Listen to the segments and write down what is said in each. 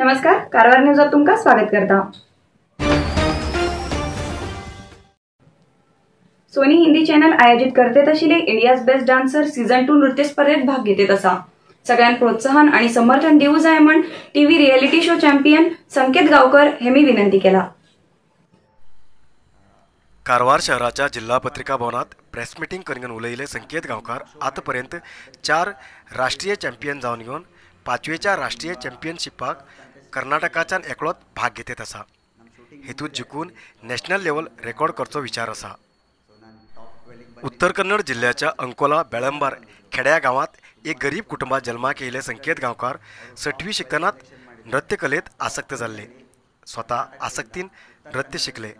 नमस्कार, कारवार न्यूजात तुमका स्वागत करता। सोनी हिंदी चॅनल आयोजित करते आशिल्ले इंडियाज बेस्ट डान्सर सीझन 2 नृत्य स्पर्धेत भाग घेत आसा। सगळ्यांक प्रोत्साहन आणि समर्थन दिवू जाय म्हण TV reality show champion Sanket Gaonkar हेमी विनंती केला। कारवार शहराच्या जिल्हा पत्रिका भवनात प्रेस मीटिंग करून उलयले संकेत गांवकार आतापर्यंत 4 राष्ट्रीय चॅम्पियन जावन घेवन 5वेच्या राष्ट्रीय चॅम्पियनशिपाक कर्नाटकाच्यान एकलोच भाग घेत आसा। हेतूत जिखून नॅशनल लेवल रेकॉर्ड करचो विचार आसा। उत्तर कन्नड जिल्ह्याच्या अंकोला बेळंबार खेड्या गांवात एक गरीब कुटुंबात जन्माक येयले संकेत गांवकार 6वी शिकतनात नृत्यकलेत आसक्त जाल्ले। स्वतः आसक्तीन नृत्य शिकले।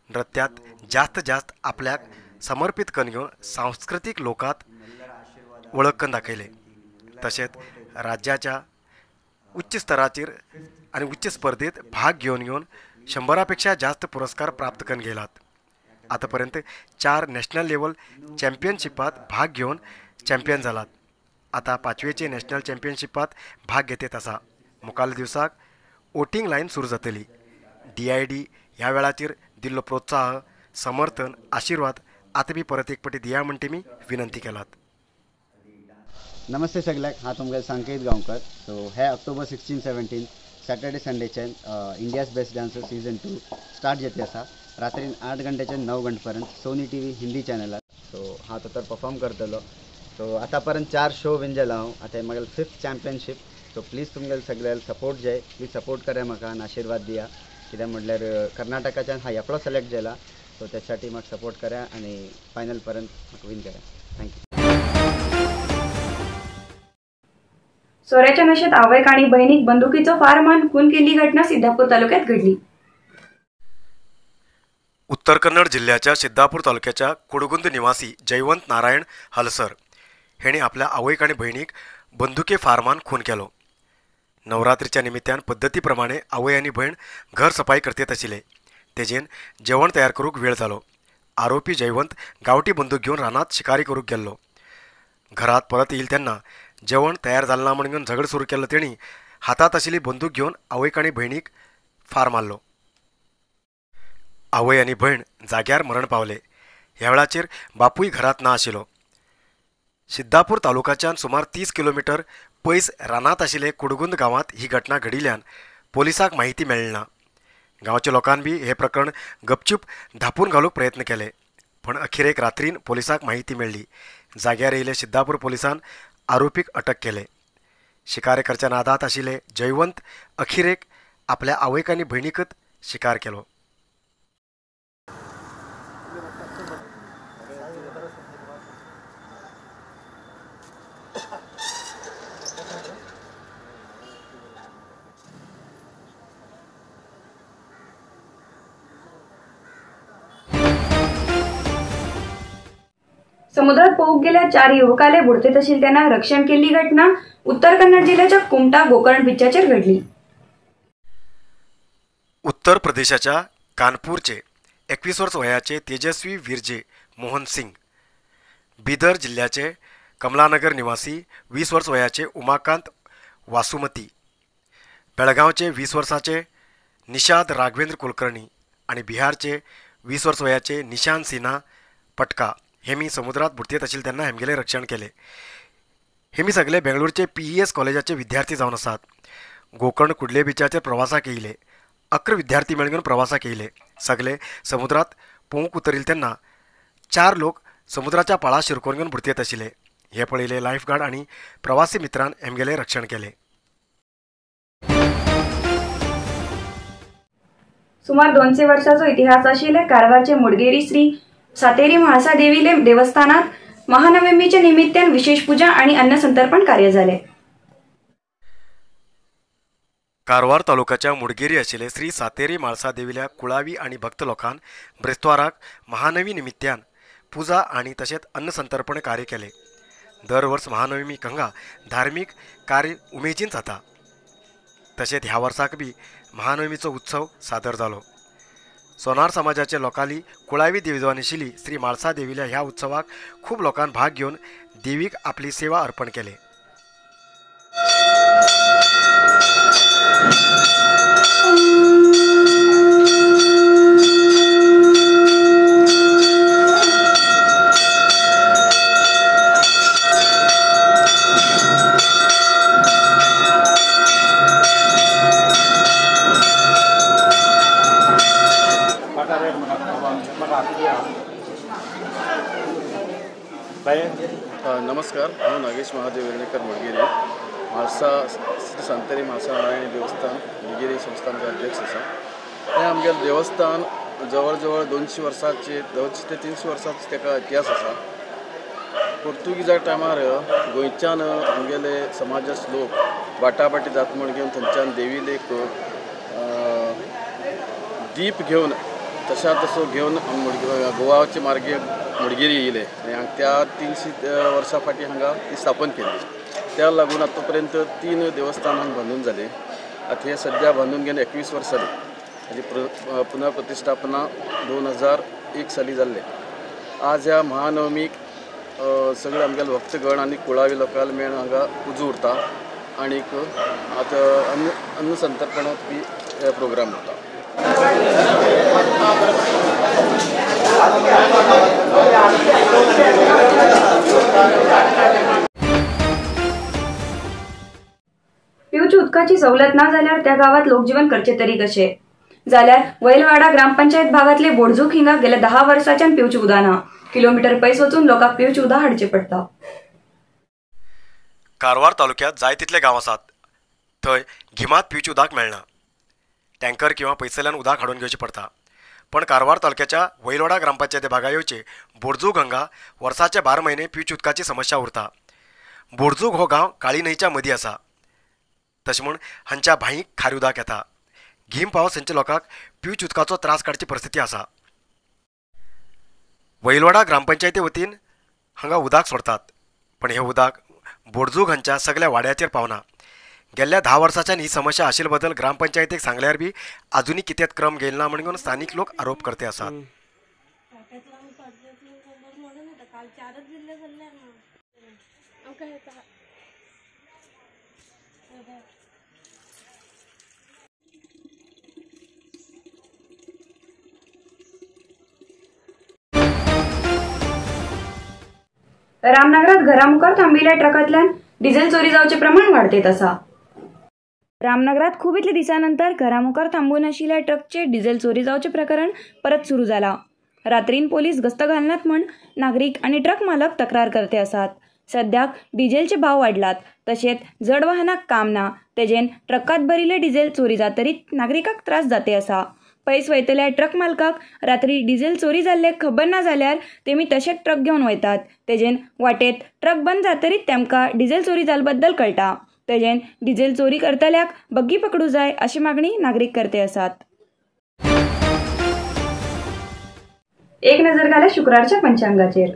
नृत्यात जास्त जास्त आपल्याक समर्पित करून घेवन सांस्कृतीक लोकात वळख करून दाखयले। तशेंच राज्याच्या उच्च स्तराचेर आनी उच्च स्पर्धेत भाग घेवन घेवन 100 पेक्षा जास्त पुरस्कार प्राप्त करून घेयलात। आतापर्यंत 4 नॅशनल लेवल चॅम्पियनशिपात भाग घेवन चॅम्पियन जालात। आता 5वेचे नॅशनल चॅम्पियनशिपात भाग घेत आसा। मुखाल दिवसाक वोटिंग लायन सुरू जातली। DID ह्या वेळाचेर दिल्लो प्रोत्साह, समर्थन, आशीर्वाद आता बी परत एक पटी दिया म्हणटे मी विनंती केलात। नमस्ते सगळ्यांक, हांव तुमगे संकेत गांवकर। सो हे ऑक्टोबर 16-17 सॅटर्डे संडेच्यान India's best dancer season 2 start जाते आसा। रात्रीन 8 घंट्याच्यान 9 घंटे सोनी टीव्ही हिंदी चॅनलार। सो हांव तर परफॉर्म करतलो। सो आतां पर्यंत 4 शो विन जाला हांव। आतां म्हागे 5th championship. So please तुमगे सगळ्यांक सपोर्ट जाय, प्लीज सपोर्ट करा म्हाका आनी आशिर्वाद दिया। कित्याक म्हटल्यार कर्नाटकाच्यान हांव एकलो सिलेक्ट जाला। सो त्यासाठी म्हाका सपोर्ट करा आनी फायनल पर्यंत म्हाका विन करा। Thank you. सोऱ्याच्या नशेत आवयक आणि बहिणीक बंदुकीचो फार मारून खून केल्ली घटना सिद्धापूर तालुक्यात घडली। उत्तर कन्नड जिल्ह्याच्या सिद्धापूर तालुक्याच्या कुडगुंद निवासी जयवंत नारायण हलसर हेणी आपल्या आवयक आणि बहिणीक बंदुके फार मारून खून केलो। नवरात्रीच्या निमित्तान पद्दतीप्रमाणे आवय आनी भयण घर सफाई करतेत आशिल्ले। तेजेन जेवण तयार करूंक वेळ जालो। आरोपी जयवंत गांवठी बंदूक घेवन रानात शिकारी करूंक गेल्लो। घरात परत येईल तेन्ना जेवण तयार जालें ना म्हण घेवन झगड सुरू केल्लो। तेणी हातात आशिल्ली बंदूक घेवन आवयक आनी भयणीक फार मारलो। आवय आनी भयण जाग्यार मरण पावले। ह्या वेळाचेर बापूय घरात ना आशिल्लो। सिद्धापूर तालुकाच्यान सुमार 30 किलोमीटर पयस रानात आशिल्ले कुडगुंद गांवांत ही घटना घडिल्ल्यान पोलिसांक माहिती मेळ्ळी ना। गांवच्या लोकान बी हे प्रकरण गपचूप धापून घालूंक प्रयत्न केले, पण अखेरेक रात्रीन पोलिसांक माहिती मेळ्ळी। जाग्यार येयले सिद्धापूर पोलिसान आरोपीक अटक केले। शिकार करच्या नादात आशिल्ले जयवंत अखेरेक आपल्या आवयक आनी भयणीकच शिकार केलो। समुद्रात पोहूक गेल्या 4 युवकाले बुडतेत आशिल्ले त्यांना रक्षण केल्ली घटना उत्तर कन्नड जिल्ह्याच्या कुमटा गोकर्ण बीचाचेर घडली। उत्तर प्रदेशाच्या कानपूरचे 21 वर्ष वयाचे तेजस्वी विरजे मोहन सिंग, बिदर जिल्ह्याचे कमलानगर निवासी 20 वर्ष वयाचे उमाकांत वासुमती, बेळगांवचे 20 वर्षाचे निषाद राघवेंद्र कुलकर्णी आणि बिहारचे 20 वर्ष वयाचे निशान सिन्हा पटका हे मी समुद्रात बुडतेत आशिल्ले तेन्ना हेमगेले रक्षण केले। हे मी सगळे बेंगळूरचे PES कॉलेजाचे विद्यार्थी जावन आसात। गोकर्ण कुडले बीचाचेर प्रवासाक येयले। 11 विद्यार्थी मेळून प्रवासाक येयले। सगळे समुद्रात पोवूंक उतरिल्ले तेन्ना 4 लोक समुद्राच्या पाळा शिरकोवन घेवन बुडतेत आशिल्ले। हे पळयले लायफगार्ड आनी प्रवासी मित्रान हेमगेले रक्षण केले। सुमार 200 वर्षाचो इतिहास आशिल्ले कारवारचे मुडगेरी श्री सातेरी म्हाळसा देवीले देवस्थानात महानवमीच्या निमित्तान विशेष पूजा आणि अन्नसंतर्पण कार्य झाले। कारवार तालुक्याच्या मुडगेरी आशिल्ले श्री सातेरी म्हाळसा देवील्या कुळावी आणि भक्त लोकान ब्रेस्तावाराक महानवी निमित्तान पूजा आणि तशेंच अन्नसंतर्पण कार्य केले। दर वर्स महानवमी हांगा धार्मीक कार्य उमेदीन जाता। तशेंच ह्या वर्साक बी महानवमीचो उत्सव सादर जालो। सोनार समाजाचे लोकांली कुळावी देवी आशिल्ली श्री म्हाळसा देवील्या ह्या उत्सवाक खूब लोकांन भाग घेवन देवीक आपली सेवा अर्पण केले। नमस्कार, हांव नागेश महादेव वेर्णेकर मुडगेरी, म्हाळसा श्री सांतेरी म्हाळसा नारायणी देवस्थान मुडगेरी संस्थानचो अध्यक्ष आसा. हें आमगेलें देवस्थान जवळ जवळ 200 वर्सांचे 200 ते 300 वर्सांचो ताका इतिहास आसा. पोर्तुगीजा टायमार गोंयच्यान आमगेले समाजाचे लोक बाटाबाटी जात म्हण घेवन थंयच्यान देवीले एक दीप घेवन तशा तसो घेवन गोवाचे मार्गे मुडगेरी येयले आनी त्या 300 वर्सां फाटीं हांगा ती स्थापन केली. त्या लागून आतां पर्यंत 3 देवस्थान हांगा बांदून जाले. आतां हे सद्या बांदून घेवन 21 वर्सां जाली. हाजी पुनर्प्रतिष्ठापना 2001 साली जाल्ले. आज ह्या महानवमीक सगळे आमगेले भक्तगण आनी कुळावी लोकांक मेळून हांगा उजू उरता आनीक आतां अन्न संतर्पणांत बी प्रोग्राम उरता. पिवची उदकाची सवलत ना जाल्यार त्या गावात लोकजीवन करचे तरी कशे? जाल्यार वैलवाडा ग्रामपंचायत भागातले बोडजूक हिंगा गेल्या 10 वर्साच्यान पिवची उदक ना. किलोमीटर पयस वचून लोकांक पिवची उदक हाडचे पडटा. कारवार तालुक्यात जाय तितले गांव आसात थंय गिमात पिवची उदक मेळना. टँकर किंवा पयसल्यान उदक हाडून घेवचें पडटा. पण कारवार तालुक्याच्या वैलवाडा ग्रामपंचायती भागा येवचे बोडजूक हांगा वर्साचे 12 म्हयने पिवची उदकाची समस्या उरता. बोडजूक हो गांव काळी न्हंयच्या मदीं आसा. तशें म्हूण हांच्या भांयीक खारी उदक येता. गीम पावस हांच्या लोकांक पिवची उदकाचो त्रास काडची परिस्थिती आसा. वैलवाडा ग्रामपंचायती वतीन हांगा उदक सोडतात, पण हें उदक बोडजूक हांच्या सगळ्या वाड्याचेर पावना. गेल्ल्या 10 वर्सांच्यान ही समस्या आशिल्ले बद्दल ग्रामपंचायतीक सांगल्यार बी आजुनूय कितेंच क्रम घेयला ना म्हणून स्थानीक लोक आरोप करते आसात. रामनगरात घरामुखार थांबिल्ल्या ट्रकांतल्यान डिझेल चोरी जावचे प्रमाण वाडतेत आसा. रामनगरात खूब इतले दिसानंतर घरामुखार थांबून आशिल्ल्या ट्रकचे डिझेल चोरी जावचे प्रकरण परत सुरू जाला. रात्रीन पोलीस गस्त घालनात म्हण नागरीक आनी ट्रक मालक तक्रार करते आसात. सद्याक डिझेलचे भाव वाडलात, तशेंच जड वाहनाक काम ना, तेजेन ट्रकात भरिल्ले डिझेल चोरी जातरीत नागरिकांक त्रास जाते आसा. पयस वयतल्या ट्रक मालकाक रात्री डिझेल चोरी जाल्ले खबर ना जाल्यार तेमी तशेंच ट्रक घेवन वयतात. तेजेन वाटेत ट्रक बंद जातरीत तेमकां डिझेल चोरी जाल्ले बद्दल कळटा. तेजेन डिझेल चोरी करतल्याक बग्गी पकडू जाय अशी मागणी नागरीक करते आसात. एक नजर घाल्या शुक्रारच्या पंचांगाचेर.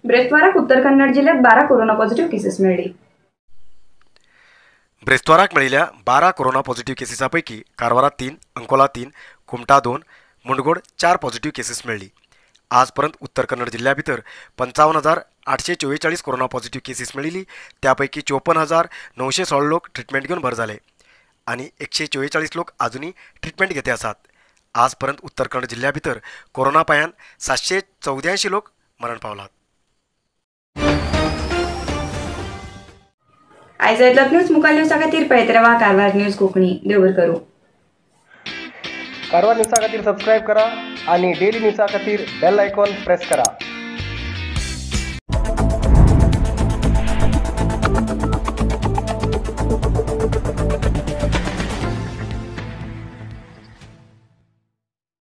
ब्रेस्तावाराक उत्तर कन्नड जिल्ह्यात 12 कोरोना पॉझिटिव्ह केसेस मेळ्ळी. ब्रेस्तावाराक मेळिल्ल्या 12 कोरोना पॉझिटिव्ह केसीसां पैकी कारवारात 3, अंकोला 3, कुमटा 2, मुंडगोड 4 पॉझिटिव्ह केसीस मेळ्ळी. आजपर्यंत उत्तर कन्नड जिल्ह्या भितर 55,844 कोरोना पॉझिटिव्ह केसीस मेळिल्ली. त्यापैकी 54,916 लोक ट्रिटमेंट घेवन बरे जाले आनी 144 लोक आजुनूय ट्रिटमेंट घेते आसात. आजपर्यंत उत्तर कन्नड जिल्ह्या भितर कोरोना पायान 784 लोक मरण पावलात. आयज इतलोच न्यूज मुखार न्यूजा खातीर पळयत रावा कारवार न्यूज कोंकणी. देव बरें करूं. कारवार न्यूजा खातीर सबस्क्रायब करा आणि डेली न्यूजा खातीर बेल आयकॉन प्रेस करा.